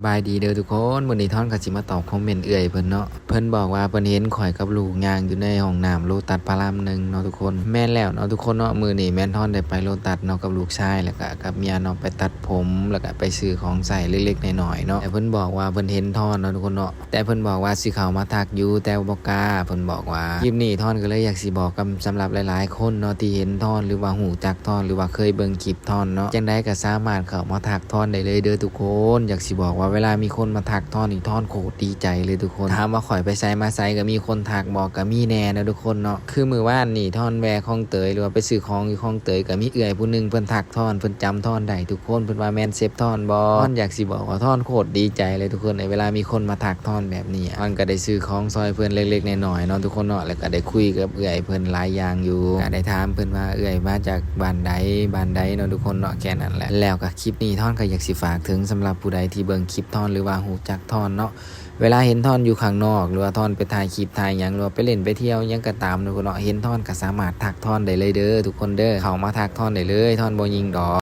ສະບາຍດີເດີທຸກຄົນ, ມື້ນີ້ທອນກໍຊິມາຕອບຄອມເມັນເອື້ອຍເພິ່ນເນາະ. ເພິ່ນບອກວ່າເພິ່ນເຫັນຂ້ອຍກັບລູກຍ່າງຢູ່ໃນຫ້ອງນ້ຳໂລຕັສພະລາມໜຶ່ງເນາະທຸກຄົນ. ແມ່ນແລ້ວເນາະທຸກຄົນເນາະ, ມື້ນີ້ແມ່ນທອນໄດ້ໄປໂລຕັສເນາະ ກັບລູກຊາຍ ແລ້ວກະກັບເມຍເນາະ, ໄປຕັດຜົມ ແລ້ວກະໄປຊື້ຂອງໃຊ້ເລັກໆນ້ອຍໆເນາະ. ແຕ່ເພິ່ນບອກວ່າເພິ່ນເຫັນທອນເນາະທຸກຄົນເນາະ, ແຕ່ເພິ່ນບອກວ່າຊິເຂົ້າມາທັກຢູ່ ແຕ່ບໍ່ກ້າ. ເພິ່ນບອກວ່າ ຄລິບນີ້ທອນກໍເລີຍຢາກຊິບອກກັບ ສຳລັບຫຼາຍໆຄົນເນາະ ທີ່ເຫັນທອນ ຫຼືວ່າຮູ້ຈັກທອນ ຫຼືວ່າເຄີຍເບິ່ງຄລິບທອນເນາະ, ຈັ່ງໃດກໍສາມາດເຂົ້າມາທັກທອນໄດ້ເລີຍເດີທຸກຄົນ. ຢາກຊິບອກວ່າເວລາມີຄົນມາທັກທອນນີ້ ທອນໂຄດດີໃຈເລີຍທຸກຄົນ. ຖາມວ່າຂ້ອຍໄປໃສມາໃສກໍມີຄົນທັກບໍ່? ກໍມີແດ່ເນາະທຸກຄົນເນາະ. ຄືມື້ວານນີ້ທອນແວ່ຄອງເຕີຍ ຫຼືວ່າໄປຊື້ຂອງຢູ່ຄອງເຕີຍ ກໍມີເອື້ອຍຜູ້ໜຶ່ງເພິ່ນທັກທອນ, ເພິ່ນຈຳທອນໄດ້ທຸກຄົນ, ເພິ່ນວ່າແມ່ນເຊຟທອນບໍ່? ທອນຢາກຊິບອກວ່າທອນໂຄດດີໃຈເລີຍທຸກຄົນເອີຍ ເວລາມີຄົນມາທັກທອນແບບນີ້. ທອນກໍໄດ້ຊື້ຂອງຊ່ອຍເພິ່ນເລັກໆນ້ອຍໆເນາະທຸກຄົນເນາະ, ແລ້ວກໍໄດ້ຄຸຍກັບເອື້ອຍເພິ່ນຫຼາຍຢ່າງຢູ່, ກໍໄດ້ຖາມເພິ່ນວ່າເອື້ອຍມາຈາກບ້ານໃດ ບ້ານໃດເນາະທຸກຄົນເນາະ, ແຄ່ນັ້ນແຫຼະ. ແລ້ວກໍຄລິບນີ້ທອນກໍຢາກຊິຝາກເຖິງ ສຳລັບຜູ້ໃດທີ່ເບິ່ງຄລິບທອນ ຫຼືວ່າຮູ້ຈັກທອນເນາະ, ເວລາເຫັນທອນຢູ່ຂ້າງນອກ ຫຼືວ່າທອນໄປຖ່າຍຄລິບຖ່າຍຫຍັງ ຫຼືວ່າໄປຫຼິ້ນໄປທ່ຽວຫຍັງກໍຕາມເນາະທຸກຄົນເນາະ, ເຫັນທອນກໍສາມາດທັກທອນໄດ້ເລີຍເດີທຸກຄົນເດີ. ເຂົ້າມາທັກທອນໄດ້ເລີຍ, ທອນບໍ່ຍິງດອກ.